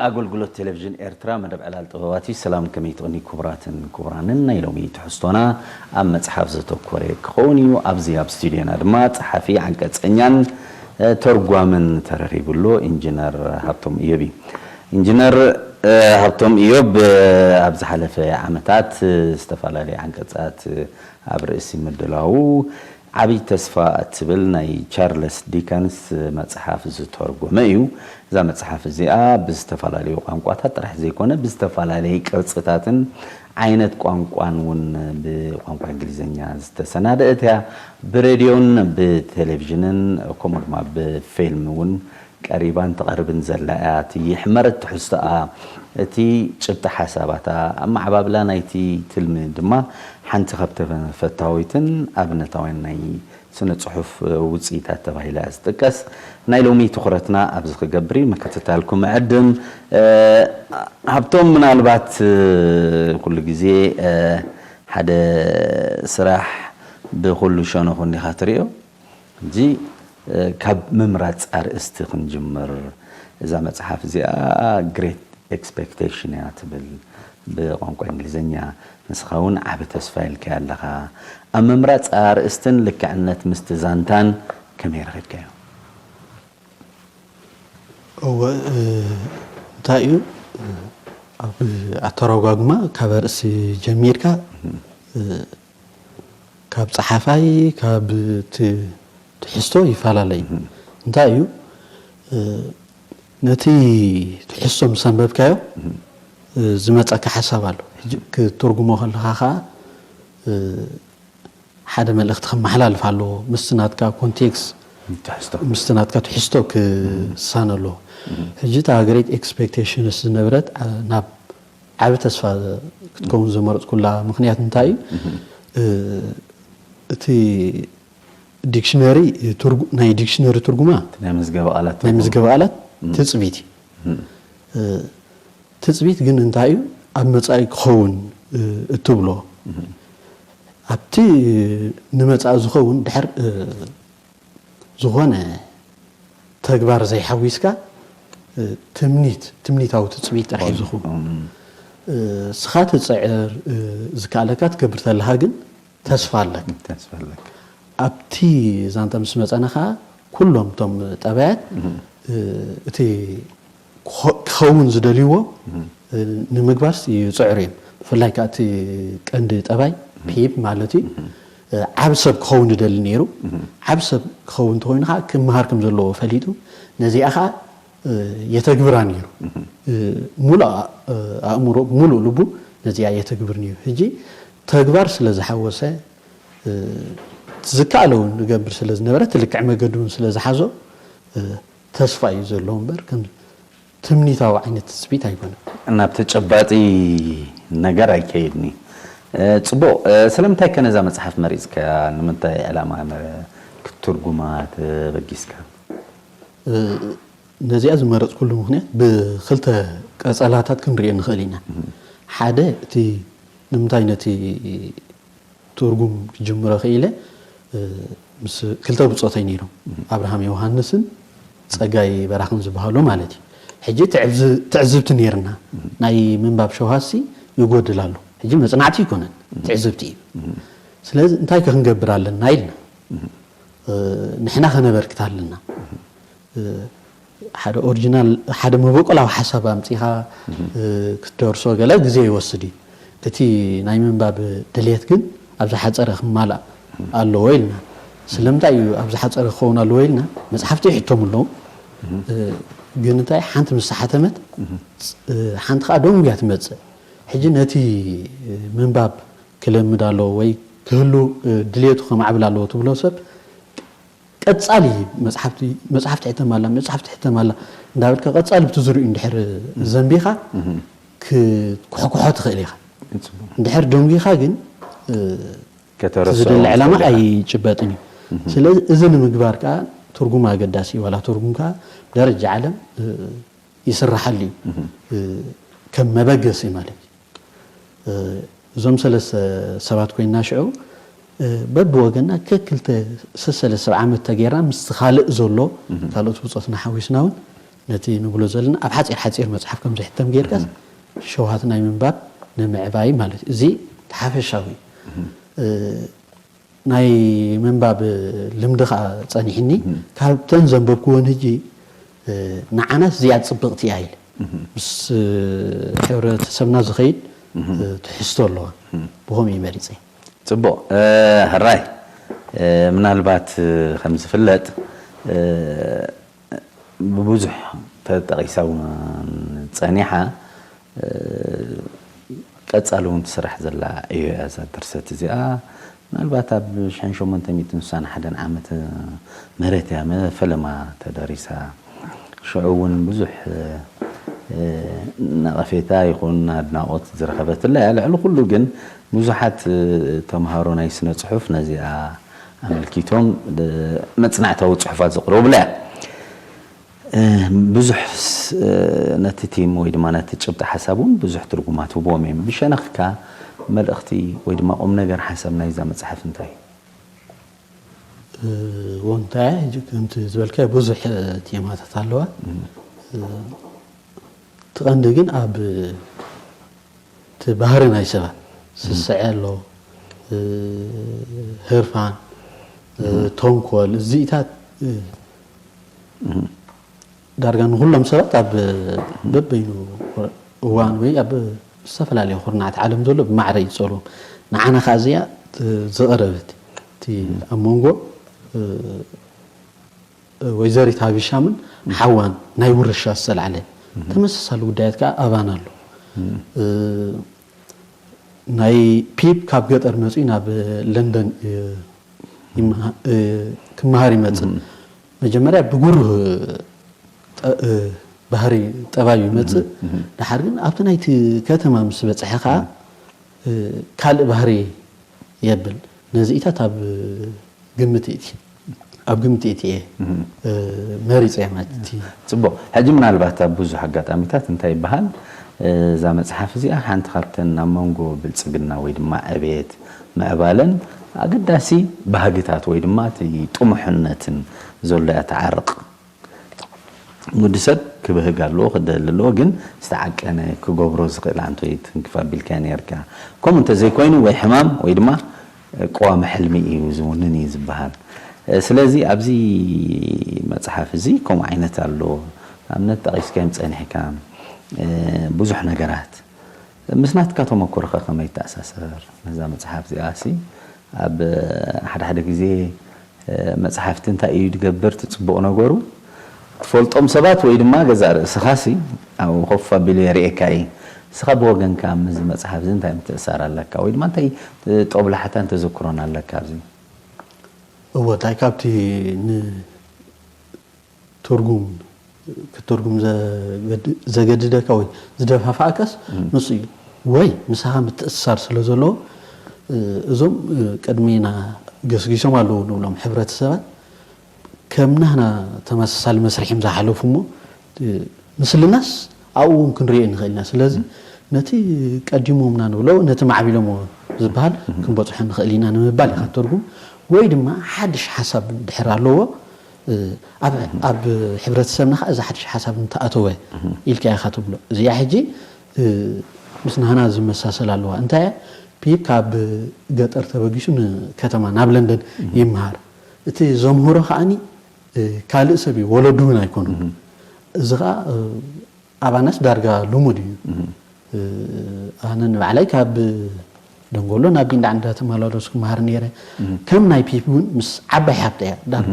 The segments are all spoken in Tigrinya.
ኣገልግሎት ቴሌቪዥን ኤርትራ መደብ ዕላል ጥበባት እዩ። ሰላም፣ ከመይ ትቕኒ ክቡራትን ክቡራንን። ናይ ሎሚ ትሕዝቶና ኣብ መጽሓፍ ዘተኮረ ክኸውን እዩ። ኣብዚ ኣብ ስቱድዮና ድማ ጸሓፊ ዓንቀጸኛን፣ እ፣ ተርጓምን ተረኺቡ ኣሎ፣ ኢንጂነር ሃብቶም ኢዮብ እዩ። ኢንጂነር፣ እ፣ ሃብቶም ኢዮብ፣ እ፣ ኣብ ዝሓለፈ ዓመታት፣ እ፣ ዝተፈላለየ ዓንቀጻት፣ እ፣ ኣብ ርእሲ ምድላዉ ዓብዪ ተስፋ እትብል ናይ ቻርለስ ዲከንስ መጽሓፍ ዝተርጎመ እዩ። እዛ መጽሓፍ እዚኣ ብዝተፈላለዩ ቋንቋታት ጥራሕ ዘይኮነ፣ ብዝተፈላለየ ቅርጽታትን ዓይነት ቋንቋን እውን ብቋንቋ እንግሊዝኛ ዝተሰናደእት እያ። ብሬድዮን ብቴሌቪዥንን ከምኡ ድማ ብፊልም እውን ቀሪባን ትቐርብን ዘላ እያ። እቲ ሕመረት ትሕዝቶኣ፣ እቲ ጭብጢ ሓሳባታ፣ ኣመዓባብላ ናይቲ ትልሚ ድማ ሓንቲ ካብ ተፈታዊትን ኣብነታውያን ናይ ስነ ጽሑፍ ውጽኢታት ተባሂላ እያ ዝጥቀስ። ናይ ሎሚ ትኹረትና ኣብዚ ክገብር እዩ። ምክትታልኩም ዕድም፣ እ፣ ሃብቶም፣ ምናልባት፣ እ፣ ኩሉ ግዜ፣ እ፣ ሓደ ስራሕ ብኹሉ ሸነኹ እንዲኻ ትርእዮ። ሕጂ፣ እ፣ ካብ ምምራጽ ኣርእስቲ ክንጅምር። እዛ መጽሓፍ እዚኣ ግሬት ኤክስፔክቴሽን እያ ትብል ብቋንቋ እንግሊዝኛ። ንስኻ እውን ዓቢ ተስፋ ኢልካያ ኣለኻ። ኣብ ምምራጽ ኣርእስትን ልክዕነት ምስቲ ዛንታን ከመይ ረኺብካዮ? እወ፣ እ፣ እንታይ እዩ፣ እ፣ ኣብ ኣተረጓጉማ ካብ ኣርእስቲ ጀሚርካ፣ እ፣ ካብ ጸሓፋይ፣ ካብ ት-፣ ትሕዝቶ ይፈላለ እዩ። እህ። እንታይ እዩ፣ እ፣ ነቲ ትሕዝቶ ምስ ኣንበብካዮ፣ እህ። እ፣ ዝመጸካ ሓሳብ ኣሎ። ሕጂ ክትትርጉሞ ከለኻ ኸኣ፣ እ፣ ሓደ መልእኽቲ ከመሓላልፍ ኣለዎ። ምስቲ ናትካ ኮንቴክስት፣ ትሕዝቶ። ምስቲ ናትካ ትሕዝቶ ክሳነ ኣለዎ። እህ። ሕጂ እታ ግሬት ኤክስፔክቴሽንስ ዝነበረት፣ ኣ-፣ ናብ ዓቢ ተስፋ ክትከውን ዘመረጽኩላ ምኽንያት እንታይ እዩ? እህ። እ፣ እቲ ዲክሽነሪ ትርጉ-፣ ናይ ዲክሽነሪ ትርጉማ እቲ ናይ መዝገበ ቃላት ናይ ትርጉም። መዝገበ ቃላት እም። ትጽቢት እዩ። እም። እ፣ ትጽቢት ግን እንታይ እዩ? ኣብ መጻኢ ክኸውን፣ እ፣ እትብሎ። እም። ኣብቲ ንመጻኢ ዝኸውን ድሕር፣ እ፣ ዝኾነ ተግባር ዘይሓዊስካ፣ እ፣ ትምኒት፣ ትምኒታዊ ትጽቢት ጥራሕ እዩ ዝኸውን። እም። እ፣ ስኻ ትጽዕር፣ እ፣ ዝከኣለካ ትገብር ተለኻ ግን ተስፋ ኣለካ። ተስፋ ኣለካ። ኣብቲ ዛንታ ምስ መጸና ኸኣ፣ ኩሎም እቶም ጠባያት፣ እህ። እ፣ እቲ ክኸ-፣ ክኸውን ዝደልይዎ፣ እህ። እ፣ ንምግባርስ ይጽዕሩ እዮም። ብፍላይ ከኣ እቲ ቀንዲ ጠባይ፣ እህ። ፒፕ ማለት እዩ። እህ። እ፣ ዓቢ ሰብ ክኸውን ይደሊ ነይሩ። እህ። ዓቢ ሰብ ክኸውን እንተኾይኑ ኸኣ፣ ክመሃር ከም ዘለዎ ፈሊጡ፣ ነዚኣ ኸኣ እ፣ የተግብራ ነይሩ። እህ። እ፣ ሙሉእ ኣ-፣ እ፣ ኣእምሮ፣ ሙሉእ ልቡ ነዚኣ የተግብር ነይሩ። ሕጂ ተግባር ስለ ዝሓወሰ፣ እ፣ ዝከኣለ እውን ዝገብር ስለ ዝነበረ፣ እቲ ልክዕ መገዲ እውን ስለ ዝሓዞ፣ እ፣ ተስፋ እዩ ዘለዎ እምበር፣ ከም ትምኒታዊ ዓይነት ትጽቢት ኣይኮነን። ናብ ተጨባጢ ነገር ኣይከይድን እዩ። እ፣ ጽቡቕ። እ፣ ስለምንታይ ከ ነዛ መጽሓፍ መሪጽካ? ንምንታይ ዕላማ መ-፣ ክትትርጉማ ተበጊስካ? እ፣ ነዚኣ ዝመረጽኩሉ ምኽንያት ብኽልተ ቀጸላታት ክንርእዮ ንኽእል ኢና። እህ። ሓደ፣ እቲ ንምንታይ ነቲ ትርጉም ክጅምሮ ክኢለ፣ እ፣ ምስ ክልተ ብጾተይ ነይሮም። እህ። ኣብርሃም ዮሃንስን ጸጋይ በራኽን ዝበሃሉ ማለት እዩ። ሕጂ ትዕዝ-፣ ትዕዝብቲ ነይርና። እህ። ናይ ምንባብ ሸውሃትሲ ይጎድል ኣሎ። ሕጂ መጽናዕቲ ይኮነን፣ እህ። ትዕዝብቲ እዩ። እህ። ስለዚ እንታይ ከ ክንገብር ኣለና ኢልና። እህ። እ፣ ንሕና ከነበርክት ኣለና። እ፣ ሓደ ኦሪጂናል፣ ሓደ መበቆላዊ ሓሳብ ኣምጺኻ፣ እህ። እ፣ ክትደርሶ ገለ ግዜ ይወስድ እዩ። እቲ ናይ ምንባብ ድልየት ግን ኣብ ዝሓጸረ ክማላእ ኣለዎ ኢልና። ስለምንታይ እዩ ኣብ ዝሓጸረ ክኸውን ኣለዎ ኢልና? መጽሓፍቲ ይሕተሙ ኣለዉ። እህ። እ፣ ግን እንታይ፣ ሓንቲ ምስ ተሓተመት፣ እህ። እ፣ ሓንቲ ከኣ ደንጉያ ትመጽእ። ሕጂ ነቲ ምንባብ ክለምድ ኣለዎ ወይ ክህሉ፣ እ፣ ድልየቱ ከማዕብል ኣለዎ ትብሎ ሰብ፣ ቀጻሊ መጽሓፍቲ፣ መጽሓፍ ትሕተም ኣላ፣ መጽሓፍ ትሕተም ኣላ እንዳበልካ ቀጻሊ ብቲ ዝርኡ እንድሕር እም። ዘንቢኻ እም። ክትኩሕኩሖ ትኽእል ኢኻ። ጽቡቕ። እንድሕር ደንጒኻ ግን፣ እ፣ ከተረስዖ ዝደሊ ዕላማ ትኽእል ኢኻ። ኣይጭበጥን እዩ። እም። ስለዚ እዚ ንምግባር ከኣ ትርጉም ኣገዳሲ እዩ። ዋላ ትርጉም ከኣ ብደረጃ ዓለም፣ እ፣ ይስራሓሉ እዩ። እም። እ፣ ከም መበገሲ ማለት እዩ። እ፣ እዞም ሰለስተ ሰባት ኮይንና ሽዑ፣ እ፣ በብወገንና ከክልተ ሰሰለ ሰብ ዓመት ተጌርና ምስቲ ካልእ ዘሎ እህ። ካልኦት ብጾትና ሓዊስና እውን ነቲ ንብሎ ዘለና ኣብ ሓጺር ሓጺር መጽሓፍ ከም ዝሕተም ጌርካስ ሸውሃት ናይ ምንባብ ንምዕባይ ማለት እዩ። እዚ ሓፈሻዊ እዩ። እ፣ ናይ ምንባብ ልምዲ ኸኣ ጸኒሕኒ። ካብተን ዘንበብክወን ህጂ፣ እ፣ ንዓናስ እዚኣ ጽብቕቲ እያ ኢለ ምስ፣ እ፣ ሕብረተሰብና ዝኸይድ፣ እ፣ ትሕዝቶ ኣለዋ። ብኸምኡ እዩ መሪጸ። ጽቡቕ። እ፣ ሕራይ፣ እ፣ ምናልባት፣ እ፣ ከም ዝፍለጥ፣ እ፣ ብብዙሕ ተጠቒሳ እውን ጸኒሓ፣ እ፣ ቀጻሊ እውን ትስራሕ ዘላ እዩ እያ እዛ ድርሰት እዚኣ። ምናልባት ኣብ ሽሕን ሸሞንተ ሚእትን ስሳን ሓደን ዓመተ ምህረት እያ መ-፣ ፈለማ ተደሪሳ። ሽዑ እውን ብዙሕ፣ እ፣ ነቐፌታ ይኹን ኣድናቖት ዝረኸበትላ እያ። ልዕሊ ኩሉ ግን ብዙሓት፣ እ፣ ተምሃሮ ናይ ስነ ጽሑፍ ነዚኣ ኣመልኪቶም፣ እ፣ መጽናዕታዊ ጽሑፋት ዘቕረቡላ እያ። እ፣ ብዙሕ ስ-፣ እ፣ ነቲ ቲም ወይ ድማ ነቲ ጭብጢ ሓሳብ እውን ብዙሕ ትርጉም ኣትህብዎም እዮም። ብሸነኽካ መልእኽቲ ወይ ድማ ቁም ነገር ሓሳብ ናይዛ መጽሓፍ እንታይ እዩ? እ፣ ወንታይ ሕጂ ከምቲ ዝበልካዮ ብዙሕ፣ እ፣ ቴማታት ኣለዋ። እ፣ እቲ ቀንዲ ግን ኣብ እቲ ባህሪ ናይ ሰባት ስስዐ ኣሎ፣ እ፣ ህርፋን፣ እ፣ ተንኮል፣ እዚኢታት፣ እ፣ ዳርጋ ንኹሎም ሰባት ኣብ በበይኑ እዋን ወይ ኣብ ዝተፈላለየ ኩርናዕቲ ዓለም ዘሎ ብማዕረ እዩ ዝጸልዎም። ንዓና ከኣ እዚኣ፣ እ፣ ዝቐረበት እቲ ኣብ መንጎ፣ እ፣ ወይዘሪት ሃቢሻምን ሓዋን ናይ ውርሻ ዝተላዕለ ተመሳሳሊ ጉዳያት ከኣ ኣባና ኣሎ። እ፣ ናይ ፒፕ ካብ ገጠር መጺኡ ናብ ለንደን፣ እ፣ ይመሃ-፣ እ፣ ክመሃር ይመጽእ። መጀመርያ ብጉሩህ ጠ-፣ እ፣ ባህሪ ጠባዩ ይመጽእ። ደሓር ግን ኣብቲ ናይቲ ከተማ ምስ በጽሐ ከኣ፣ እ፣ ካልእ ባህሪ የብል። ነዚኢታት ኣብ ግምት እቲ፣ ኣብ ግምት እቲ እየ፣ እ፣ መሪጸ ማለት እቲ። ጽቡቕ። ሕጂ ምናልባት ኣብ ብዙሕ ኣጋጣሚታት እንታይ ይበሃል፣ እ፣ እዛ መጽሓፍ እዚኣ ሓንቲ ካብተን ኣብ መንጎ ብልጽግና ወይ ድማ ዕቤት ምዕባለን ኣገዳሲ ባህግታት ወይ ድማ እቲ ጥሙሕነትን ዘሎ እያ ትዓርቕ። ወዲ ሰብ ክብህግ ኣለዎ፣ ክደሊ ኣለዎ፣ ግን ዝተዓቀነ ክገብሮ ዝኽእል ኣንቶይ ትንክፍ ኣቢልካ ነርካ። ከምኡ እንተዘይኮይኑ ወይ ሕማም ወይ ድማ ቀዋሚ ሕልሚ እዩ ዝውንን እዩ ዝበሃል። ስለዚ ኣብዚ መጽሓፍ እዚ ከምኡ ዓይነት ኣሎ። ኣብነት ጠቒስካዮም ጸኒሕካ፣ ብዙሕ ነገራት ምስ ናትካ ተመኩሮኸ ከመይ ይተኣሳሰር? ነዛ መጽሓፍ እዚኣሲ ኣብ ሓደ ሓደ ግዜ መጽሓፍቲ እንታይ እዩ ዝገብር እቲ ጽቡቕ ነገሩ? ትፈልጦም ሰባት ወይ ድማ ገዛእ ርእስኻሲ ኣብኡ ኮፍ ኣቢሉ የርእየካ እዩ። ንስኻ ብወገንካ ምስዚ መጽሓፍ እዚ እንታይ ምትእስሳር ኣለካ? ወይ ድማ እንታይ ጦብላሕታን ተዘክሮን ኣለካ ኣብዚ? እወ፣ እንታይ ካብቲ ን-፣ ትርጉም፣ ክትርጉም ዘገድ-፣ ዘገድደካ ወይ ዝደፋፍኣካስ ንሱ እዩ። ወይ ምሳኻ ምትእስሳር ስለ ዘለዎ፣ እ፣ እዞም፣ እ፣ ቅድሜና ገስጊሶም ኣለዉ ንብሎም ሕብረተሰባት ከም ናህና ተመሳሳሊ መስርሕ እዮም ዝሓለፉ እሞ፣ እ፣ ምስልናስ ኣብኡ እውን ክንሪኦ ንኽእል ኢና። ስለዚ ነቲ ቀዲሞምና ንብሎ፣ ነቲ ማዕቢሎሞ ዝበሃል ክንበጽሖ ንኽእል ኢና ንምባል ኢኻ ትርጉም። ወይ ድማ ሓድሽ ሓሳብ እንድሕር ኣለዎ፣ እ፣ ኣብ፣ ኣብ ሕብረተሰብና ኸዓ እዚ ሓድሽ ሓሳብ እንተኣተወ ኢልካ ኢኻ ትብሎ። እዚኣ ሕጂ፣ እ፣ ምስ ናህና ዝመሳሰል ኣለዋ። እንታይ እያ? ፒፕ ካብ ገጠር ተበጊሱ ንከተማ ናብ ለንደን ይምሃር። እቲ ዘምህሮ ከዓኒ፣ እ፣ ካልእ ሰብ እዩ፣ ወለዱ እውን ኣይኮኑን። እዚ ኸዓ፣ እ፣ ኣባናስ ዳርጋ ልሙድ እዩ። እ፣ ኣነ ንባዕለይ ካብ ደንጎሎ ናብ ጊንዳዕ እንዳተመላለስኩ ክመሃር ነይረ። ከም ናይ ፒፕ እውን ምስ ዓባይ ሓብተይ እያ። ዳር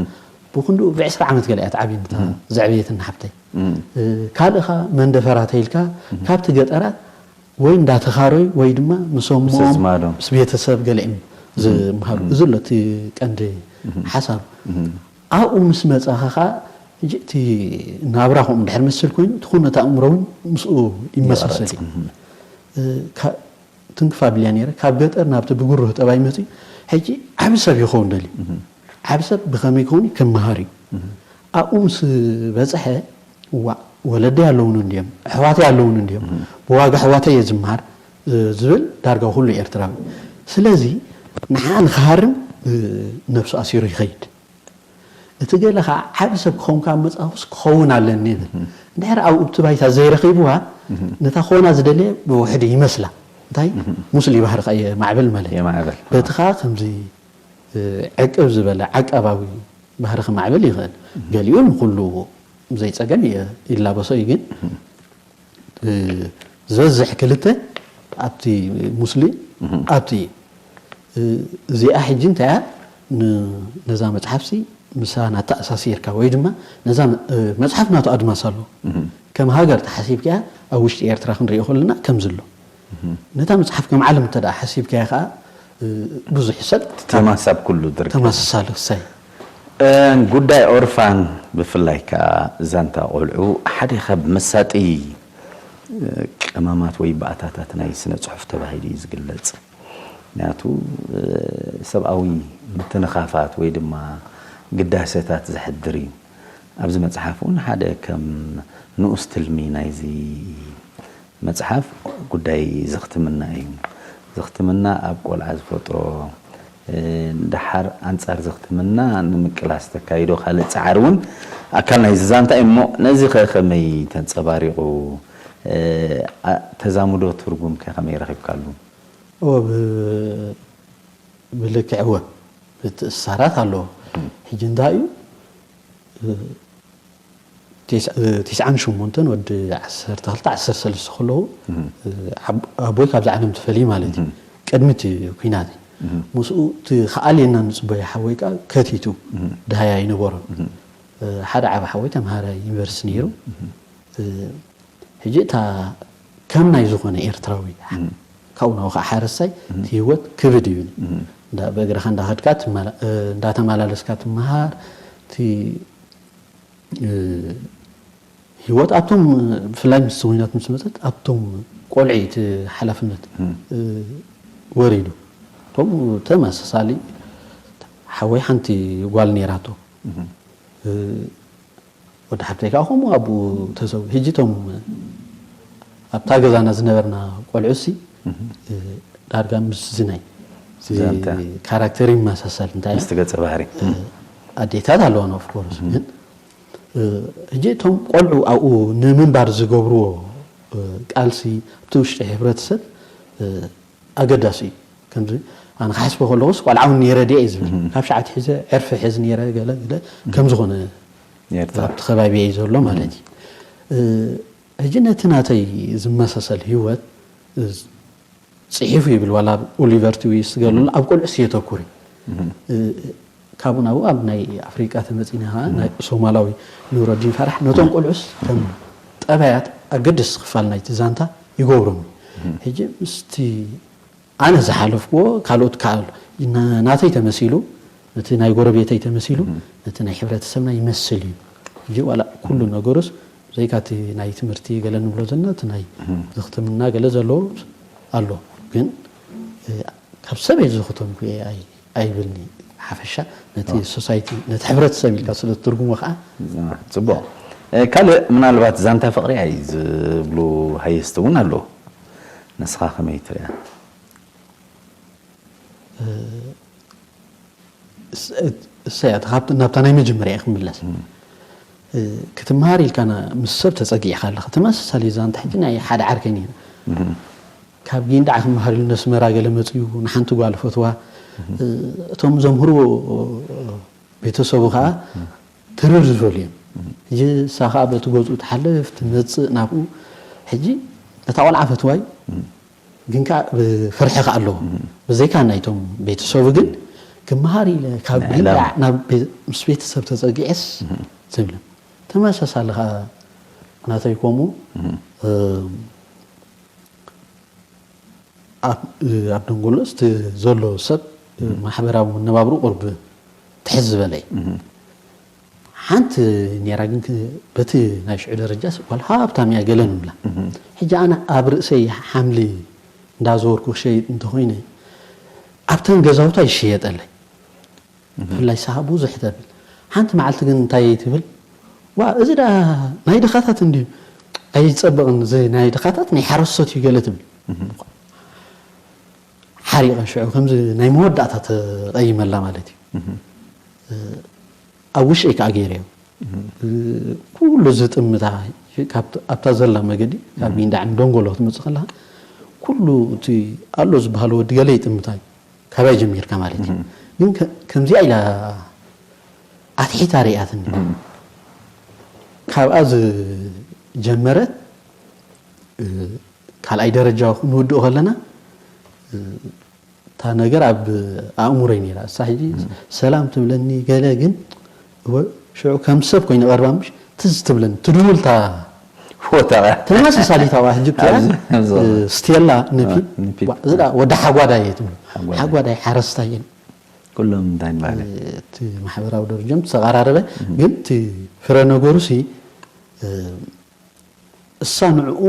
ብኽንድኡ ብዕስራ ዓመት ገለ እያ ትዓብየኒ እታ ዘዕበየትኒ ሓብተይ። እ፣ ካልእ ኸዓ መንደፈራ ተይልካ ካብቲ ገጠራት ወይ እንዳተኻሮይ ወይ ድማ ምስ ኣሞኦም ኣዝማዶም። ምስ ቤተሰብ ገለ እዮም ዝምሃሩ። እዚ ኣሎ እቲ ቀንዲ ሓሳብ። ኣብኡ ምስ መጻኻ ኸዓ፣ ሕጂ እቲ ናብራ ከምኡ እንድሕር መስል ኮይኑ፣ እቲ ኩነት ኣእምሮ እውን ምስኡ ይመሳሰል እዩ። ይቐረጽ። እ፣ ካ-፣ ትንክፍ ኣቢለያ ነይረ። ካብ ገጠር ናብቲ ብጉሩህ ጠባይ መጺኡ፣ ሕጂ ዓቢ ሰብ ይኸውን ደልዩ። ዓቢ ሰብ ብኸመይ ክኸውን እዩ? ክመሃር እዩ። ኣብኡ ምስ በጽሐ፣ ዋእ፣ ወለደይ ኣለውኒ እንድዮም፣ ኣሕዋተይ ኣለውኒ እንድዮም፣ ብዋጋ ኣሕዋተይ እየ ዝመሃር፣ እ፣ ዝብል ዳርጋ ኩሉ ኤርትራዊ። ስለዚ፣ ንዓኣ ንኽሃርም፣ እ፣ ነብሱ ኣሲሩ ይኸይድ። እቲ ገለ ከዓ ዓቢ ሰብ ክኸውን ካብ መጻኹስ ክኸውን ኣለኒ ይብል። እንድሕር ኣብኡ እቲ ባይታ ዘይረኺብዋ፣ ነታ ክኾና ዝደለየ ብውሕዱ ይመስላ። እንታይ? ሙስሊ ባህርኻ የማዕብል ማለት እዩ። የማዕብል። በቲ ከዓ ከምዚ፣ እ፣ ዕቅብ ዝበለ ዓቃባዊ ባህሪ ክማዕብል ይኽእል። ገሊኡ ንኹሉ ብዘይ ጸገም የ-፣ ይላበሶ እዩ። ግን፣ እ፣ ዝበዝሕ ክልተ ኣብቲ ሙስሊ ኣብቲ እዩ። እ፣ እዚኣ ሕጂ እንታይ እያ? ን-፣ ነዛ መጽሓፍሲ ምሳና ተኣሳሲርካ ወይ ድማ ነዛ መ-፣ እ፣ መጽሓፍ ናቱ ኣድማስ ኣሎ። ከም ሃገር ተሓሲብካ ኣብ ውሽጢ ኤርትራ ክንሪኦ ከለና ከምዚ ኣሎ። ነታ መጽሓፍ ከም ዓለም እንተ ደኣ ሓሲብካያ ከኣ፣ እ፣ ብዙሕ ሰብ ተማሳብ ኩሉ ዝርከብ። ተመሳሳሊ ክሳይ እ፣ ጉዳይ ኦርፋን ብፍላይ ከኣ ዛንታ ቆልዑ ሓደ ካብ መሳጢ፣ እ፣ ቀመማት ወይ ባእታታት ናይ ስነ ጽሑፍ ተባሂሉ እዩ ዝግለጽ። ምክንያቱ፣ እ፣ ሰብኣዊ ምትንኻፋት ወይ ድማ ግዳሴታት ዘሕድር እዩ። ኣብዚ መጽሓፍ እውን ሓደ ከም ንኡስ ትልሚ ናይዚ መጽሓፍ ጉዳይ ዘኽትምና እዩ። ዘኽትምና ኣብ ቆልዓ ዝፈጥሮ፣ እ፣ ደሓር ኣንጻር ዘኽትምና ንምቅላስ ተካይዶ ካልእ ጻዕሪ እውን ኣካል ናይዚ ዛንታ እዩ። እሞ ነዚ ኸ ከመይ ተንጸባሪቑ? እ፣ ኣ-፣ ተዛምዶ ትርጉም ከ ከመይ ረኺብካሉ? እወ፣ ብ-፣ ብልክዕ እወ፣ ምትእስሳራት ኣለዎ። ሕጂ እንታይ እዩ? እ፣ ቴስ-፣ እ፣ ትስዓን ሸሞንተን ወዲ ዓሰርተ ክልተ ዓሰርተ ሰለስተ ከለዉ፣ እ፣ ኣቦ-፣ ኣቦይ ካብዛ ዓለም ተፈልዩ ማለት እዩ። ቅድሚ እቲ ኲናት እዩ። ምስኡ እቲ ክኣልየና ንጽበዮ ሓወይ ከኣ ከቲቱ፣ ደሃይ ኣይነበሮን። እ፣ ሓደ ዓቢ ሓወይ ተምሃራይ ዩኒቨርሲቲ ነይሩ። እ፣ ሕጂ እታ ከም ናይ ዝኾነ ኤርትራዊ፣ ካብኡ ናብኡ ከዓ ሓረስታይ፣ እቲ ህይወት ክብድ እዩ። እንዳ-፣ ብእግርኻ እንዳኸድካ ትመላ-፣ እ፣ እንዳተመላለስካ ትመሃር፣ እቲ፣ እ፣ ህይወት ኣብቶም፣ ብፍላይ ምስ ኲናት ምስ መጸት ኣብቶም ቆልዑ እቲ ሓላፍነት፣ እ፣ ወሪዱ። ከምኡ ተመሳሳሊ ሓወይ ሓንቲ ጓል ነይራቶ። እ፣ ወዲ ሓብተይ ከዓ ከምኡ ኣብኡ ተሰው-፣ ሕጂ እቶም ኣብታ ገዛና ዝነበርና ቆልዑ ሲ፣ እ፣ ዳርጋ ምስ ዝናይ እዚ ዛንታ። ካራክተር ይመሳሰል። እንታይ ምስቲ ገጸ ባህሪ። እ፣ ኣዴታት ኣለዋና ኦፍ ኮርስ። ግን፣ እ፣ ሕጂ እቶም ቆልዑ ኣብኡ ንምንባር ዝገብርዎ፣ እ፣ ቃልሲ ኣብቲ ውሽጢ ሕብረተሰብ፣ እ፣ ኣገዳሲ እዩ። ከምዚ ኣነ ክሓስቦ ከለኹስ ቆልዓ እውን ነይረ ድየ እዩ ዝብል። ካብ ሸዓት ሒዘ ዕርፊ ሕዝ ነይረ ገለ ገለ ከም ዝኾነ ኤርትራ። ኣብቲ ከባቢ እዩ ዘሎ ማለት እዩ። እ፣ ሕጂ ነቲ ናተይ ዝመሳሰል ህይወት፣ እ፣ ጽሒፉ ይብል ዋላ ኣብ ኦሊቨር ትዊስት ገሉ ኣብ ቆልዑስ የተኩር እዩ። እ፣ ካብኡ ናብኡ ኣብ ናይ ኣፍሪቃ ተመጺና ኸዓ ናይ ሶማላዊ ኑረዲን ፋራሕ ነቶም ቆልዑስ ከም ጠባያት ኣገደስቲ ክፋል ናይቲ ዛንታ ይገብሮም። ሕጂ ምስቲ ኣነ ዝሓለፍክዎ ካልኦት ከኣ ኣሎ። ና-፣ ናተይ ተመሲሉ፣ ነቲ ናይ ጎረቤተይ ተመሲሉ፣ ነቲ ናይ ሕብረተሰብና ይመስል እዩ። ሕጂ ዋላ ኩሉ ነገሩስ ብዘይካ እቲ ናይ ትምህርቲ ገለ ንብሎ ዘለና፣ እቲ ናይ ዘኽትምና ገለ ዘለዎ ኣሎ። ግን፣ እ፣ ካብ ሰብ እየ ዝኽተምኩ እየ ኣይ-፣ ኣይብልኒ። ሓፈሻ ነቲ ሶሳይቲ፣ ነቲ ሕብረተሰብ ኢልካ ስለ ትትርጉሞ ከኣ ጽቡቕ። እ፣ ካልእ ምናልባት ዛንታ ፍቕሪ ኣይ ዝብሉ ሃየስቲ እውን ኣለዉ። ንስኻ ከመይ ትሪኣ? እሰ-፣ እሰያ፣ እታ ካብቲ፣ ናብታ ናይ መጀመርያ እየ ክምለስ። እ፣ ክትመሃር ኢልካ ና-፣ ምስ ሰብ ተጸጊዕካ ኣለኻ። ተመሳሳሊ ዛንታ ሕጂ ናይ ሓደ ዓርከይ ነይሩ። ካብ ጊንዳዕ ክመሃር ኢሉ ነስመራ ገለ መጽኡ ንሓንቲ ጓል ፈትዋ። እ፣ እቶም ዘምህርዎ ቤተሰቡ ከኣ ትርር ዝበሉ እዮም። ሕጂ እሳ ከኣ በቲ ገዝኡ ትሓልፍ ትመጽእ ናብኡ። ሕጂ ነታ ቆልዓ ፈትዋይ ግን ከኣ ብፍርሒ ከኣ ኣለዎ። ብዘይካ ናይቶም ቤተሰቡ ግን ክመሃር ኢለ ካብ ናይ ጊንዳዕ ዕላማ። ናብ ቤ-፣ ምስ ቤተሰብ ተጸጊዐስ ዝብል። ተመሳሳሊ ከኣ ናተይ ከምኡ፣ እም፣ ኣብ፣ ኣብ ደንጎሎ እቲ ዘሎ ሰብ ማሕበራዊ መነባብሮ ቁርብ ትሕዝ ዝበለ እዩ። ሓንቲ ነይራ ግን ክ-፣ በቲ ናይ ሽዑ ደረጃ ስ-፣ ጓል ሃብታም እያ ገለ ንብላ። ሕጂ ኣነ ኣብ ርእሰይ ሓምሊ እንዳዘወርኩ ክሸይጥ እንተኾይነ ኣብተን ገዛውታ ይሸየጠለይ። ብፍላይ ሳኻ ብዙሕ ተብል። ሓንቲ መዓልቲ ግን እንታይ ትብል? ዋ፣ እዚ ደኣ ናይ ድኻታት እንድዩ፣ ኣይጸብቕን፣ እዚ ናይ ድኻታት ናይ ሓረስቶት እዩ ገለ ትብል። ሓሪቐ ሽዑ ከምዚ ናይ መወዳእታ ተቐይመላ ማለት እዩ። እ፣ ኣብ ውሽጠይ ከዓ ገይረዮ። ኩሉ እዚ ጥምታ ኣብታ ዘላ መገዲ ካብ ሚንዳዕን ደንጎሎ ክትመፅእ ከለካ ኩሉ እቲ ኣሎ ዝበሃል ወዲ ገለ ይጥምታ እዩ። ካባይ ጀሚርካ ማለት እዩ። ግን ከምዚኣ ኢላ ኣትሒታ ርእያትኒ። ካብኣ ዝጀመረት ካልኣይ ደረጃ ክንውድኦ ከለና እታ ነገር ኣብ ኣእምሮይ ነይራ። እሳ ሕጂ ሰላም ትብለኒ ገለ ግን ሽዑ ከም ሰብ ኮይነ ቀርባ ምሽ ትዝ ትብለኒ ትድውልታ ፎታ ተመሳሳሊት ኣብኣ ሕጂ ብትያ ስቴላ ንፊ እዚኣ ወዲ ሓጓዳይ እየ ትብሎ ሓጓዳይ ሓረስታይ እየ ኩሎም እንታይ ንባለ እቲ ማሕበራዊ ደረጃም ተዘቃራረበ ግን እቲ ፍረ ነገሩ ሲ እሳ ንዕኡ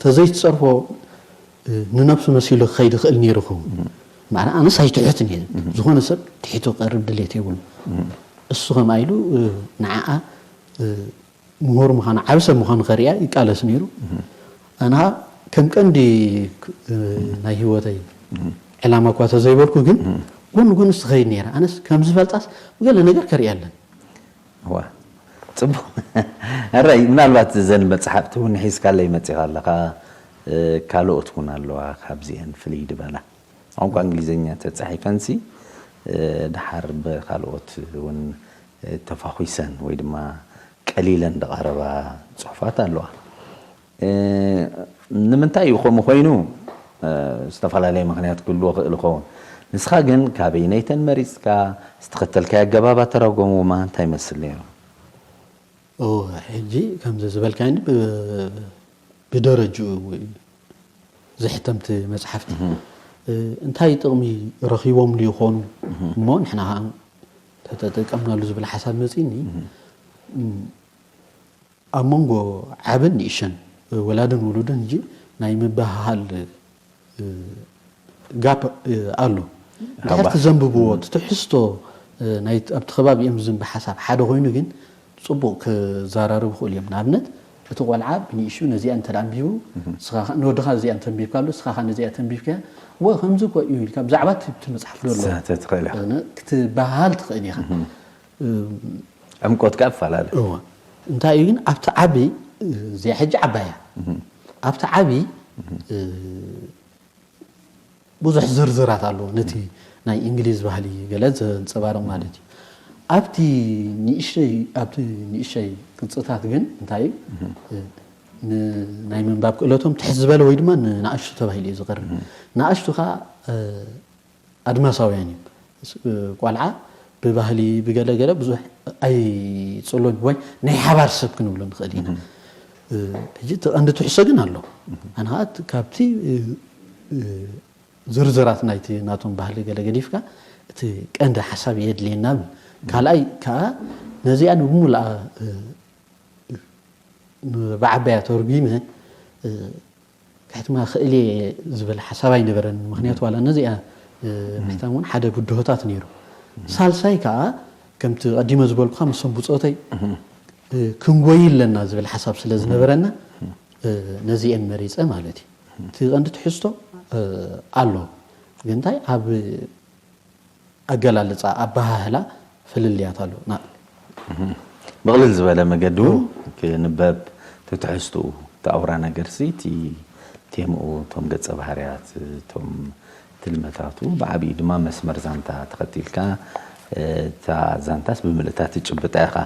ተዘይትፀርፎ ንነብሱ መሲሉ ክኸይድ ይኽእል ነይሩ ክኸውን ማዕረ ኣነስ ኣይትሕትን እየ ዝኾነ ሰብ ትሒቱ ቀርብ ድሌት የብሉ እሱ ከምኣ ኢሉ ንዓኣ ምሁር ምዃኑ ዓብ ሰብ ምዃኑ ከርእያ ይቃለስ ነይሩ ኣንሃ ከም ቀንዲ ናይ ህይወተይ ዕላማ እኳ ተዘይበልኩ ግን ጎን ጎን ዝኸይድ ነይረ ኣነስ ከም ዝፈልጣስ ገለ ነገር ከርእያ ኣለን ዋ ፅቡቅ ሕራይ ምናልባት እዘን መፅሓፍቲ እውን ሒዝካለይ መፂኻ ኣለኻ ካልኦት እውን ኣለዋ ካብዚአን ፍልይ ድበላ ቋንቋ እንግሊዝኛ ተፃሒፈንሲ ድሓር ብካልኦት እውን ተፋኹሰን ወይ ድማ ቀሊለን ዝቐረባ ፅሑፋት ኣለዋ ንምንታይ እዩ ከምኡ ኮይኑ ዝተፈላለየ ምክንያት ክህልዎ ክእል ይኸውን ንስኻ ግን ካበይነይተን መሪፅካ ዝተኸተልካዮ ኣገባብ ኣተረጎምዎማ እንታይ ይመስል ነይሩ ሕጂ ከምዚ ዝበልካኒ ብደረጅኡ ዝሕተምቲ መፅሓፍቲ እንታይ ጥቕሚ ረኺቦምሉ ይኾኑ እሞ ንሕና ከዓ ተጠቀምናሉ ዝብል ሓሳብ መፅኒ ኣብ መንጎ ዓብን ንእሸን ወላድን ውሉድን ሕጂ ናይ ምብህሃል ጋፕ ኣሎ ድሕርቲ ዘንብብዎ ትሕዝቶ ኣብቲ ከባቢኦም ዝንቢ ሓሳብ ሓደ ኮይኑ ግን ፅቡቅ ክዘራርቡ ክእሉ እዮም ንኣብነት እቲ ቆልዓ ብንእሽቱ ነዚኣ እንተ ኣንቢቡ ንወድኻ እዚኣ እንተንቢብካሉ ስኻ ነዚኣ ተንቢብካ ወ ከምዚ ኮ እዩ ኢልካ ብዛዕባ እቲ መፅሓፍ ዘሎ ክትበሃል ትኽእል ኢኻ ዕምቆት ከኣ ይፈላለ እወ እንታይ እዩ ግን ኣብቲ ዓቢ እዚኣ ሕጂ ዓባያ ኣብቲ ዓቢ ብዙሕ ዝርዝራት ኣለዎ ነቲ ናይ እንግሊዝ ባህሊ ገለ ዘንጸባርቕ ማለት እዩ ኣብቲ ንእሽተይ ኣብቲ ንእሽተይ ቅርጽታት ግን እንታይ እዩ ናይ ምንባብ ክእለቶም ትሕት ዝበለ ወይ ድማ ንኣሽቱ ተባሂሉ እዩ ዝቐርብ ንኣሽቱ ከዓ ኣድማሳውያን እዮም። ቆልዓ ብባህሊ ብገለ ገለ ብዙሕ ኣይፅሎን ወይ ናይ ሓባር ሰብ ክንብሎ ንኽእል ኢና። ሕጂ እቲ ቀንዲ ትሕሶ ግን ኣሎ። ኣነ ከዓ ካብቲ ዝርዝራት ናይቲ ናቶም ባህሊ ገለ ገዲፍካ እቲ ቀንዲ ሓሳብ የድልየና ብል። ካልኣይ ከዓ ነዚኣ ንብሙሉኣ ብዓባያ ተርጒመ ክሕትማ ክእል እየ ዝብል ሓሳብ ኣይነበረን ምክንያቱ ዋላ ነዚኣ ምሕታም እውን ሓደ ብድሆታት ነይሩ ሳልሳይ ከዓ ከምቲ ቀዲመ ዝበልኩካ ምሶም ብፆተይ ክንጎይ ኣለና ዝብል ሓሳብ ስለ ዝነበረና ነዚአን መሪፀ ማለት እዩ እቲ ቀንዲ ትሕዝቶ ኣሎ ግን እንታይ ኣብ ኣገላልፃ ኣበሃህላ ፍልልያት ኣሎ ና ብቕልል ዝበለ መገዲ እውን ክንበብ ትትሕዝትኡ ተኣውራ ነገርሲ እቲ ቴምኡ እቶም ገፀ ባህርያት እቶም ትልመታቱ ብዓብዩ ድማ መስመር ዛንታ ተኸቲልካ እታ ዛንታስ ብምልእታ ትጭብጣ ኢኻ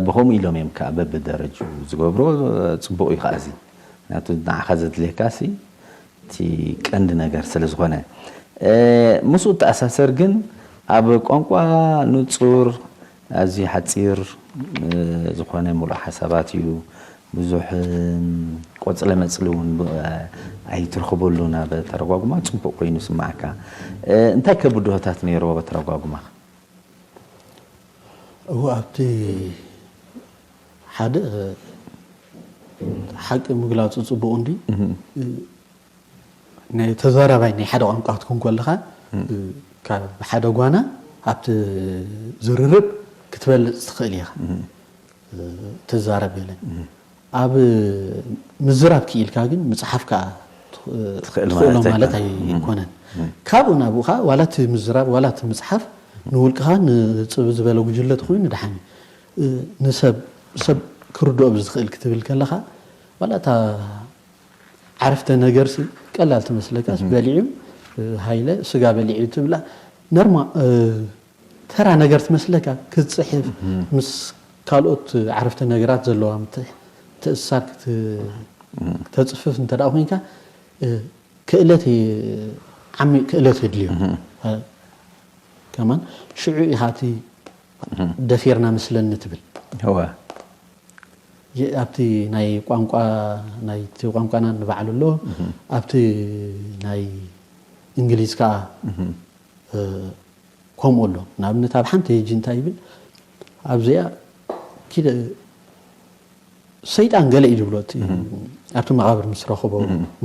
ብኸምኡ ኢሎም እዮም ከዓ በብደረጅኡ ዝገብሮ ፅቡቕ እዩ ከዓ እዚ ምክንያቱ ንዓኻ ዘድልየካ ሲ እቲ ቀንዲ ነገር ስለ ዝኾነ ምስኡ ተኣሳሰር ግን ኣብ ቋንቋ ንፁር ኣዝዩ ሓፂር ዝኾነ ሙሉእ ሓሳባት እዩ ብዙሕ ቆፅለ መፅሊ እውን ኣይትረኽበሉ ናብ ተረጓጉማ ፅቡቅ ኮይኑ ስማዓካ እንታይ ከብድሆታት ነይርዎ ተረጓጉማ እው ኣብቲ ሓደ ሓቂ ምግላፁ ፅቡቅ እንዲ ተዛራባይ ናይ ሓደ ቋንቋ ክትኮን ከለኻ ካብ ሓደ ጓና ኣብቲ ዝርርብ ክትበልፅ ትኽእል ኢኻ ትዛረብ ገለ ኣብ ምዝራብ ክኢልካ ግን ምፅሓፍ ከዓ ትኽእሎ ማለት ኣይኮነን ካብኡ ናብኡ ከዓ ዋላ እቲ ምዝራብ ዋላ እቲ ምፅሓፍ ንውልቅኻ ንፅብ ዝበለ ጉጅለ ተኾይኑ ደሓን እዩ። እ፣ ንሰብ ሰብ ክርድኦ ብዝኽእል ክትብል ከለኻ ዋላ እታ ዓረፍተ ነገርሲ ቀላል ትመስለካስ በሊዑ፣ እ፣ ሃይለ ስጋ በሊዑ ትብላ ነርማ እ፣ ተራ ነገር ትመስለካ። ክትፅሕፍ ምስ ካልኦት ዓረፍተ ነገራት ዘለዋ ምትእስሳር ክት- ክተፅፍፍ እንተ ደኣ ኮይንካ እ፣ ክእለት እ- ዓሚቕ ክእለት የድልዮ። እ፣ ከማን ሽዑ ኢኻ እቲ ደፊርና መስለኒ ትብል። እወ የ- ኣብቲ ናይ ቋንቋ ናይቲ ቋንቋና ንባዕሉ ኣሎ፣ ኣብቲ ናይ እንግሊዝ ከዓ እ፣ ከምኡ ኣሎ። ንኣብነት ኣብ ሓንቲ ሄጂ እንታይ ይብል ኣብዚኣ ኪደ ሰይጣን ገለ እዩ ዝብሎ እቲ ኣብቲ መቓብር ምስ ረኸቦ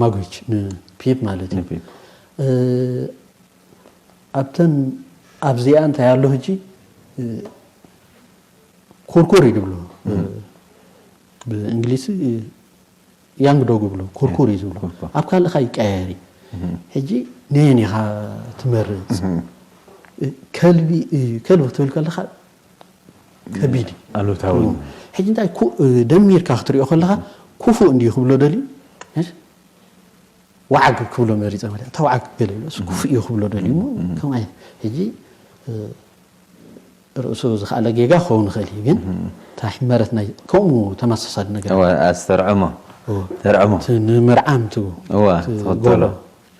ማጉች ንፒፕ ማለት እዩ። ንፒፕ። እ፣ ኣብተን ኣብዚኣ እንታይ ኣሎ ሕጂ እ፣ ኩርኩር እዩ ዝብሎ እ፣ ብእንግሊዝ እ፣ ያንግ ዶግ ይብሎ ኩርኩር እዩ ዝብሎ ኩርኩር። ኣብ ካልእኻ ይቀያየር እዩ። ሕጂ ነየን ኢኻ ትመርፅ እ፣ ከልቢ እ፣ ከልቢ ክትብል ከለኻ ከቢድ እዩ። ኣሉታዊ ሕጂ እንታይ ኩ- ደሚርካ ክትሪኦ ከለካ ኩፉእ እንድዩ ክብሎ ደልዩ እስ? ዋዓግ ክብሎ መሪፀ ማለት እታ ዋዓግ ገለ ይብሎ እሱ ኩፉእ እዩ ክብሎ ደልዩ እሞ ከም ዓይነት ሕጂ እ፣ ርእሱ ዝኸኣለ ጌጋ ክኸውን ይኽእል እዩ ግን እታ ሕመረት ናይ ከምኡ ተመሳሳሊ ነገር እወ ኣስተርዕሞ እወ። ተርዕሞ እቲ ንምርዓም ትቡ እወ እቲ ትኽተሎ ጎሎ።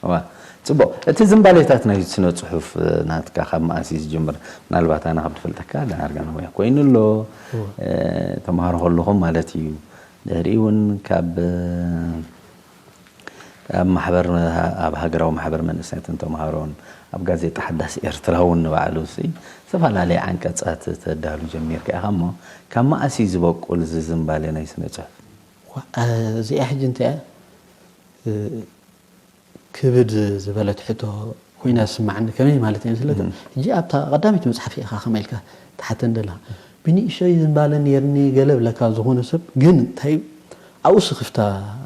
እወ ጽቡቕ እቲ ዝንባሌታት ናይ ስነ ጽሑፍ እ፣ ናትካ ካብ መኣስ እዩ ዝጅምር ምናልባት ኣነ ካብ ዝፈልጠካ ዳርጋ ነዊሕ ኮይኑ ኣሎ እ፣ ተምሃሮ ከለኹም ማለት እዩ ድሕሪኡ እውን ካብ እ፣ ኣብ ማሕበር ኣብ ሃገራዊ ማሕበር መንእሰያትን ተምሃሮን ኣብ ጋዜጣ ሓዳስ ኤርትራ እውን ንባዕሉ ሲ ዝተፈላለየ ዓንቀጻት ተዳሉ ጀሚርካ ኢኻ እሞ ካብ መኣስ እዩ ዝበቁል እዚ ዝንባሌ ናይ ስነ ጽሑፍ ዋ፣ እ፣ እዚኣ ሕጂ እንታይ እያ እ፣ ክብድ ዝበለት ሕቶ ኮይና ዝስማዓኒ ከመይ ማለት እየ ስለካ ሕጂ ኣብታ ቀዳመይቲ መፅሓፍ ኢኻ ከመይ ኢልካ ትሓተን ደለኻ ብንእሸይ ዝንባለ ነርኒ ገለ ብለካ ዝኾነ ሰብ ግን እንታይ ኣብኡ ስኽፍታ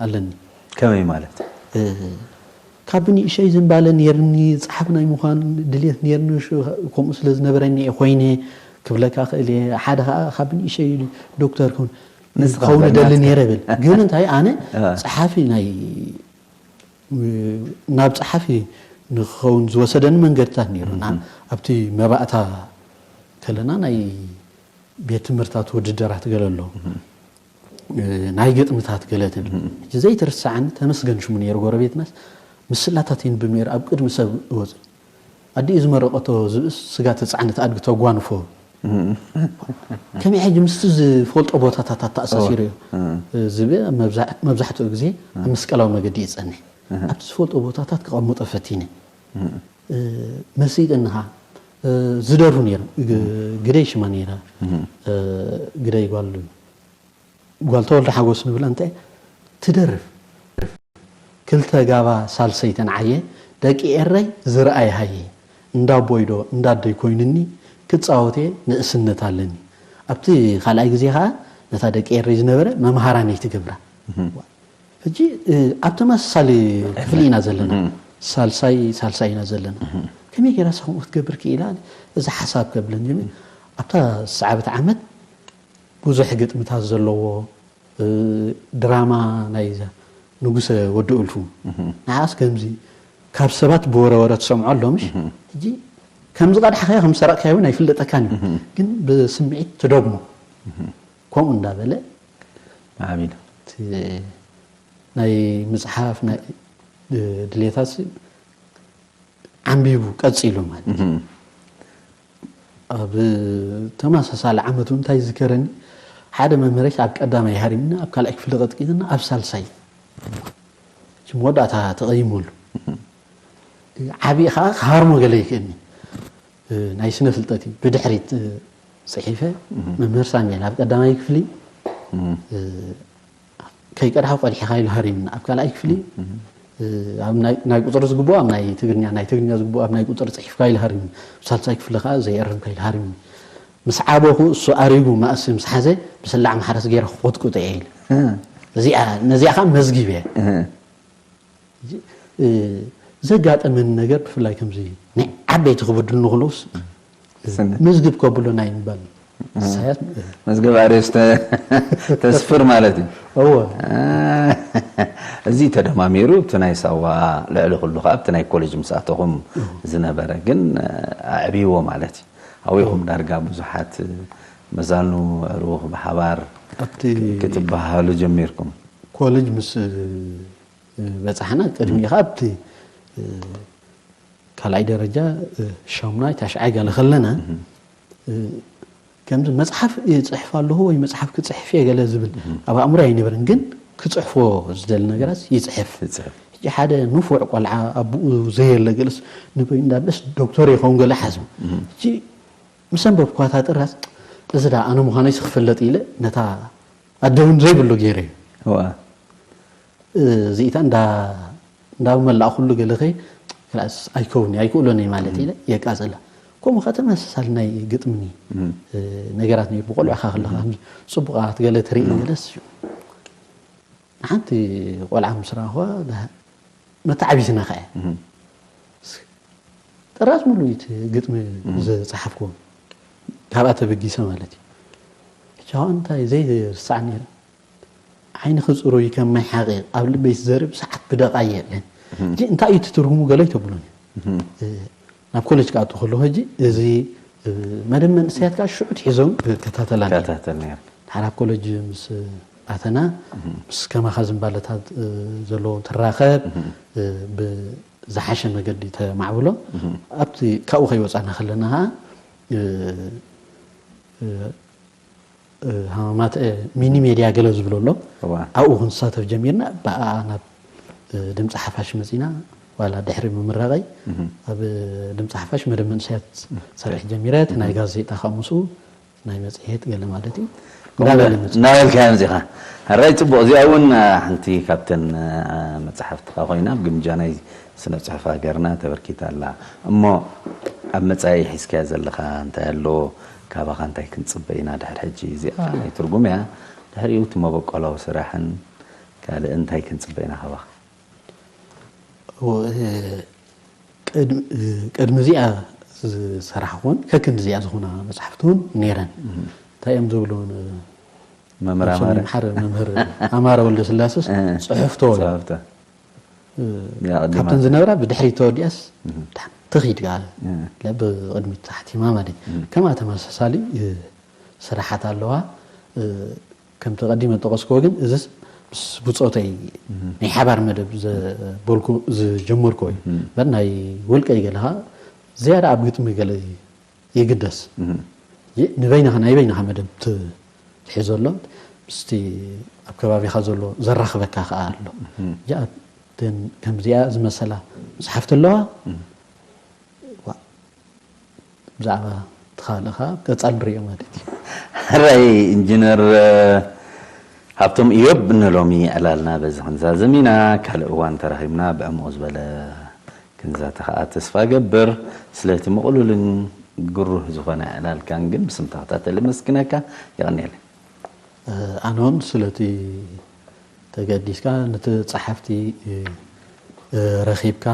ኣለኒ ከመይ ማለት እ፣ ካብ ብንእሸይ ዝንባለ ነርኒ ፀሓፍ ናይ ምዃን ድልየት ነርኒ ሽ- ከምኡ ስለ ዝነበረኒ እየ ኮይነ ክብለካ ክእል እየ ሓደ ከዓ ካብ ብንእሸይ ዶክተር ክውን ንስኻ ክኸውን በእናትካ። ደሊ ነይረ ብል ግን እንታይ ኣነ እ። ፀሓፊ ናይ ናብ ፀሓፊ ንክኸውን ዝወሰደኒ መንገድታት ነይሩ እና ኣብቲ መባእታ ከለና ናይ ቤት ትምህርታት ውድድራት ገለ ኣሎ እ፣ ናይ ግጥምታት ገለ ትብል ሕጂ ዘይትርስዓኒ ተመስገን ሽሙ ነይሩ ጎረቤትናስ ምስላታት የንብብ ነይሩ ኣብ ቅድሚ ሰብ እወፅእ ኣዲኡ ዝመረቐቶ ዝብእስ ስጋ ተፃዕነት ኣድጊ ተጓንፎ ከመይ ሕጂ ምስቲ ዝፈልጦ ቦታታት ኣተኣሳሲሩ እዩ ዝብኢ መብዛሕትኡ ግዜ ኣብ መስቀላዊ መገዲ ይፀንሕ ኣብቲ ዝፈልጦ ቦታታት ክቐምጦ ፈቲነ መሲጥንኻ ዝደርፉ ነይሮም ግደይ ሽማ ነይራ ግደይ ጓል ጓል ተወልደ ሓጎስ ንብላ እንተ ትደርፍ ክልተ ጋባ ሳልሰይ ተንዓየ ደቂ ኤረይ ዝረኣይ ሃየ እንዳቦይ ዶ እንዳደይ ኮይኑኒ ክፃወት እየ ንእስነት ኣለኒ ኣብቲ ካልኣይ ግዜ ከዓ ነታ ደቂ ኤረይ ዝነበረ መምሃራነይ ትገብራ ሕጂ ኣብ ተመሳሳሊ ክፍሊ ኢና ዘለና ሳልሳይ ሳልሳይ ኢና ዘለና ከመይ ገይራ ሰ ከምኡ ክትገብር ክኢላ እዚ ሓሳብ ከብለን ጀሚር ኣብታ ዝሰዓበት ዓመት ብዙሕ ግጥምታት ዘለዎ ድራማ ናይ ንጉሰ ወዲ እልፉ ንዓስ ከምዚ ካብ ሰባት ብወረ ወረ ትሰምዖ ኣሎ ምሽ ሕጂ ከም ዝቐድሓኸዮ ከም ዝሰረቕካዮ እውን ኣይፍለጠካን እዩ ግን ብስምዒት ትደግሞ ከምኡ እንዳበለ ማዕቢሉ እቲ ናይ ምፅሓፍ ናይ ድሌታት ዓንቢቡ ቀፂሉ ማለት እዩ ኣብ ተመሳሳሊ ዓመት እውን እንታይ ዝከረኒ ሓደ መምህረሽ ኣብ ቀዳማይ ሃሪምና ኣብ ካልኣይ ክፍሊ ቀጥቂጥና ኣብ ሳልሳይ መወዳእታ ተቐይመሉ ዓብዪ ከዓ ክሃርሞ ገለ ይክእልኒ ናይ ስነ ፍልጠት እዩ ብድሕሪት ፅሒፈ መምህር ሳሜል ኣብ ቀዳማይ ክፍሊ ከይቀድሓው ቀዲሕኻ ኢሉ ሃሪምና ኣብ ካልኣይ ክፍሊ ናብ ቁፅሪ ዝግብኦ ኣብ ናይ ትግርኛ ናይ ትግርኛ ዝግብኦ ኣብ ናይ ቁፅሪ ፅሒፍካ ኢሉ ሃሪምኒ ሳልሳይ ክፍሊ ከዓ ዘየእረምካ ኢሉ ሃሪምኒ ምስ ዓበኹ እሱ ኣሪጉ ማእሲ ምስ ሓዘ ብስላዕ ማሕረስ ገይረ ክቆጥቁጥ እየ ኢሉ እዚኣ ነዚኣ ከዓ መዝጊብ እየ ዘጋጠመኒ ነገር ብፍላይ ከምዚ ናይ ዓበይቲ ክብድሉ ንክለውስ ስነ- መዝግብ ከብሎ ናይ ምባል ሳያት መዝገብ ኣርእስቲ ተስፍር ማለት እዩ። እወ እዚ ተደማሚሩ እቲ ናይ ሳዋ ልዕሊ ኩሉ ከዓ ኣብቲ ናይ ኮሌጅ ምስኣተኹም ዝነበረ ግን ኣዕብይዎ ማለት እዩ። ኣብኹም ዳርጋ ብዙሓት መዛኑ ዕሩኽ ብሓባር ኣብቲ ክትበሃሉ ጀሚርኩም። ኮሌጅ ምስ በፃሕና ቅድሚ ከ ኣብቲ ካልኣይ ደረጃ ሻሙናይ ታሽዓይ ጋለ ከለና ከምዚ መፅሓፍ ይፅሕፍ ኣለኹ ወይ መፅሓፍ ክፅሕፍ እየ ገለ ዝብል ኣብ ኣእምሮ ኣይነበርን። ግን ክፅሕፎ ዝደሊ ነገራት ይፅሕፍ። ይፅሕፍ። ሕጂ ሓደ ንፉዕ ቆልዓ ኣቦኡ ዘየለ ገለስ ንበይ እንዳበስ ዶክተር ይኸውን ገለ ሓዝቡ። ሕጂ ምስ ኣንበብኳታ ጥራዝ እዚ ዳ ኣነ ምዃነይስ ክፍለጥ ኢለ ነታ ኣደ እውን ዘይብሉ ገይረ እዩ። እዋ እዚኢታ እንዳ እንዳመላእኩሉ ገለኸ ክላስ ኣይከውን ኣይክእሎን እየ ማለት ኢለ የቃፅላ። ከምኡ ከ ተመሳሳሊ ናይ ግጥሚ ነገራት ነይሩ። ብቆልዑ ካ ከለካ ጽቡቃት ገለ ትርኢ ገለስ ሓንቲ ቆልዓ ምስ ረኣኹዋ መተዓቢትና ከ ጥራዝ ሙሉ እቲ ግጥሚ ዝጸሓፍኩዎ ካብኣ ተበጊሰ ማለት እዩ። ሕጂ ከዓ እንታይ ዘይርስዕ ነይረ ዓይንኺ ፅሩይ ከም ማይ ሓቒቕ ኣብ ልበይ ትዘርብ ሰዓት ብደቓ የለን። ሕጂ እንታይ እዩ እቲ ትርጉሙ ገለ ኣይተብሎን እዩ። ናብ ኮሌጅ ክኣቱ ከለኹ ሕጂ እዚ መደብ መንእሰያት ከዓ ሽዑ ትሒዞም ይከታተላ ነይረ። ይከታተል ነይረ። ድሓር ኣብ ኮሌጅ ምስ ኣተና ምስ ከማኻ ዝምባለታት ዘለዎ ትራኸብ ብዝሓሸ መገዲ ተማዕብሎ። ኣብቲ ካብኡ ከይወፃና ከለና ከዓ ሃማማት ሚኒ ሜድያ ገለ ዝብሎ ኣሎ። እዋ። ኣብኡ ክንሳተፍ ጀሚርና። ብኣ ናብ ድምፂ ሓፋሽ መፂና ዋላ ድሕሪ ምምራቐይ ኣብ ድምፂ ሓፋሽ መደብ መንእሰያት ሰርሕ ጀሚረ። እቲ ናይ ጋዜጣ ካብ ምስኡ ናይ መፅሄት ገለ ማለት እዩ እንዳበለ መፅኡ። እናበልካዮ መፂኻ። ሕራይ ፅቡቕ። እዚኣ እውን ሓንቲ ካብተን መፅሓፍትኻ ኮይና ኣብ ግምጃ ናይ ስነ ፅሑፍ ሃገርና ተበርኪታ ኣላ። እሞ ኣብ መፃኢ ሒዝካዮ ዘለኻ እንታይ ኣሎ? ካባኻ እንታይ ክንፅበ ኢና ድሕሪ ሕጂ? እዚኣ ናይ ትርጉም እያ። ድሕሪኡ እቲ መበቆላዊ ስራሕን ካልእ እንታይ ክንፅበ ኢና ካባኻ? ቅድሚ እዚኣ ዝሰራሕኩዎን ከክንዲ እዚኣ ዝኾና መፅሓፍቲ እውን ነይረን። እንታይ እዮም ዝብሉ መምህር ኣማረ ሓር መምህር ኣማረ ወልደ ስላሰስ ፅሑፍ ተወሉ ጸወፍታ ያቕዲማ ካብተን ዝነብራ ብድሕሪ ተወዲኣስ ትኺድ ቃል ብቕድሚት ተሓቲማ ማለት እዩ። ከምኣ ተመሳሳሊ ስራሓት ኣለዋ። ከምቲ ቀዲመ ጠቐስክዎ ግን እዚስ ምስ ብፆተይ ናይ ሓባር መደብ ዘበልኩ ዝጀመርክዎ እዩ። በር ናይ ውልቀይ ገለኻ ዝያዳ ኣብ ግጥሚ ገለ ይግደስ። ንበይንኻ ናይ በይንኻ መደብ ትሕዞ ኣሎ ምስቲ ኣብ ከባቢኻ ዘሎ ዘራኽበካ ከዓ ኣሎ። እዚኣ ከምዚኣ ዝመሰላ መፅሓፍቲ ኣለዋ። ብዛዕባ ተኻልእኻ ቀፃል ንሪኦ ማለት እዩ። ሕራይ ኢንጂነር ሃብቶም ኢዮብ፣ ንሎሚ ዕላልና በዚ ክንዛዝም ኢና። ካልእ እዋን ተራኺብና ብዕምቕ ዝበለ ክንዛተ ከዓ ተስፋ ገብር። ስለቲ ምቕሉልን ግሩህ ዝኾነ ዕላልካን ግን ብስም ተኸታተሊ መስግነካ። የቐንየለይ። ኣነ እውን ስለቲ ተገዲስካ ነቲ ጸሓፍቲ ረኺብካ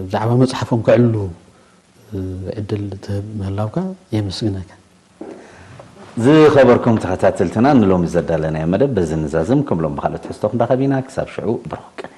ብዛዕባ መጽሓፎም ከዕልሉ ዕድል ትህብ ምህላውካ የመስግነካ። ዝኸበርኩም ተኸታተልትና ንሎሚ ዘዳለናዮ መደብ በዚ ንዛዝም። ከም ሎም ብኻልእ ትሕዝቶ ክንራኸብ ኢና። ክሳብ ሽዑ ብሩኽ ቅነ።